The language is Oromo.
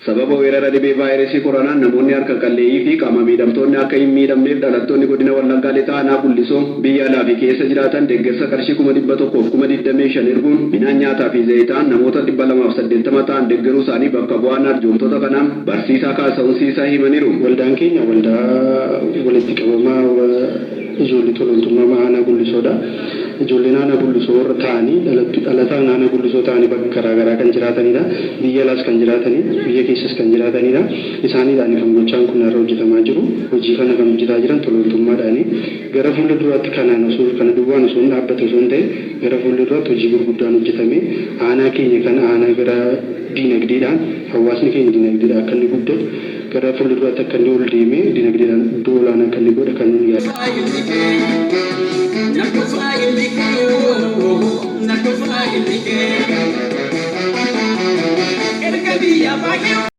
Sababa weerara dhibee vaayirasii koronaan namoonni harka qalleeyyii fi qaama miidhamtoonni akka hin miidhamneef dhalattoonni godina Wallaggaa Lixaa aanaa Gullisoo biyya alaa fi keessa jiraatan deeggarsa qarshii 100,000 25,000 erguun midhaan nyaataa fi zayitaan namoota 280 ta'an deggeruu isaanii bakka bu'aan arjoomtota kanaa Barsiisaa Kaasahun Siisaay himaniiru. Waldaan keenya waldaa walitti qabama ijoollee tola ooltummaa aanaa Gullisoodha. Ijoolleen aanaa Gullisoo warra ta'anii dhalataan aanaa Gullisoo ta'anii bakka garaa garaa kan jiraatanidha. Biyya alaas kan jiraatanii, biyya keessas kan jiraatanidha. Isaaniidhaan kan gochaan kun irra hojjetamaa jiru. Hojii kana kan hojjetaa jiran tola ooltummaadhaani. Gara fuula duraatti kanaan osoo kana duwwaan osoo hin dhaabbate osoo hin ta'in, gara fuula duraatti hojii gurguddaan hojjetamee aanaa keenya kana aanaa gara diinagdeedhaan hawaasni keenya diinagdeedhaan akka inni guddatu, gara fuula duraatti akka inni ol deemee diinagdeedhaan iddoo olaanaa akka inni godha kan nuyi yaadnu.